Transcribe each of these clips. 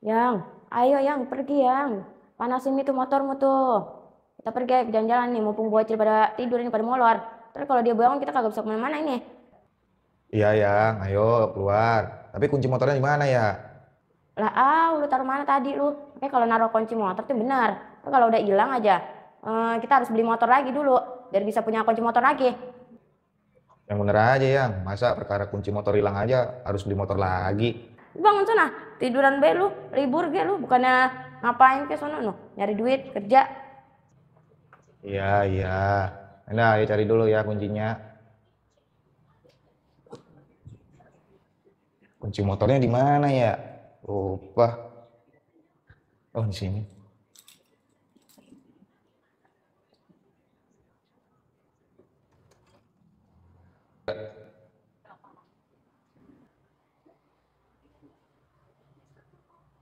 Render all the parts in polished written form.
Yang, ayo yang pergi yang. Panasin itu motormu tuh. Kita pergi jalan-jalan nih, mumpung bocil pada tidur ini pada molor. Terus kalau dia bangun kita kagak bisa kemana-mana ini. Iya yang, ayo keluar. Tapi kunci motornya di mana ya? Lah lu taruh mana tadi lu? Oke kalau naruh kunci motor tuh benar. Tapi kalau udah hilang aja, kita harus beli motor lagi dulu. Biar bisa punya kunci motor lagi. Yang bener aja yang, masa perkara kunci motor hilang aja harus beli motor lagi? Bangun sana, tiduran be lu, libur ge lu. Bukannya ngapain ke sono nu? Nyari duit, kerja. Iya, iya. Nah, ayo cari dulu ya kuncinya. Kunci motornya di mana ya? Lupa. Oh, di sini.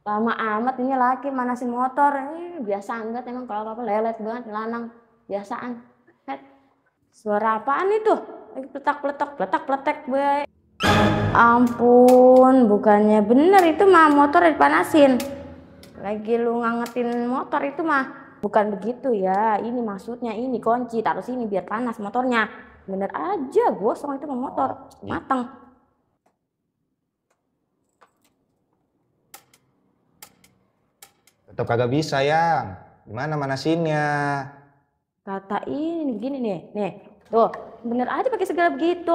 Lama amat ini laki manasin motor. Biasa enggak emang kalau apa lelet banget lanang. Biasaan. Het. Suara apaan itu? Lagi pletak-pletak, pletak-pletek be. Ampun, bukannya bener itu mah motor dipanasin. Lagi lu ngangetin motor itu mah. Bukan begitu ya. Ini maksudnya ini kunci taruh sini biar panas motornya. Bener aja gosong itu mah motor. Mateng. Tetap kagak bisa yang. Gimana manasinnya? Kata ini begini nih. Nih, tuh bener aja pakai segala begitu.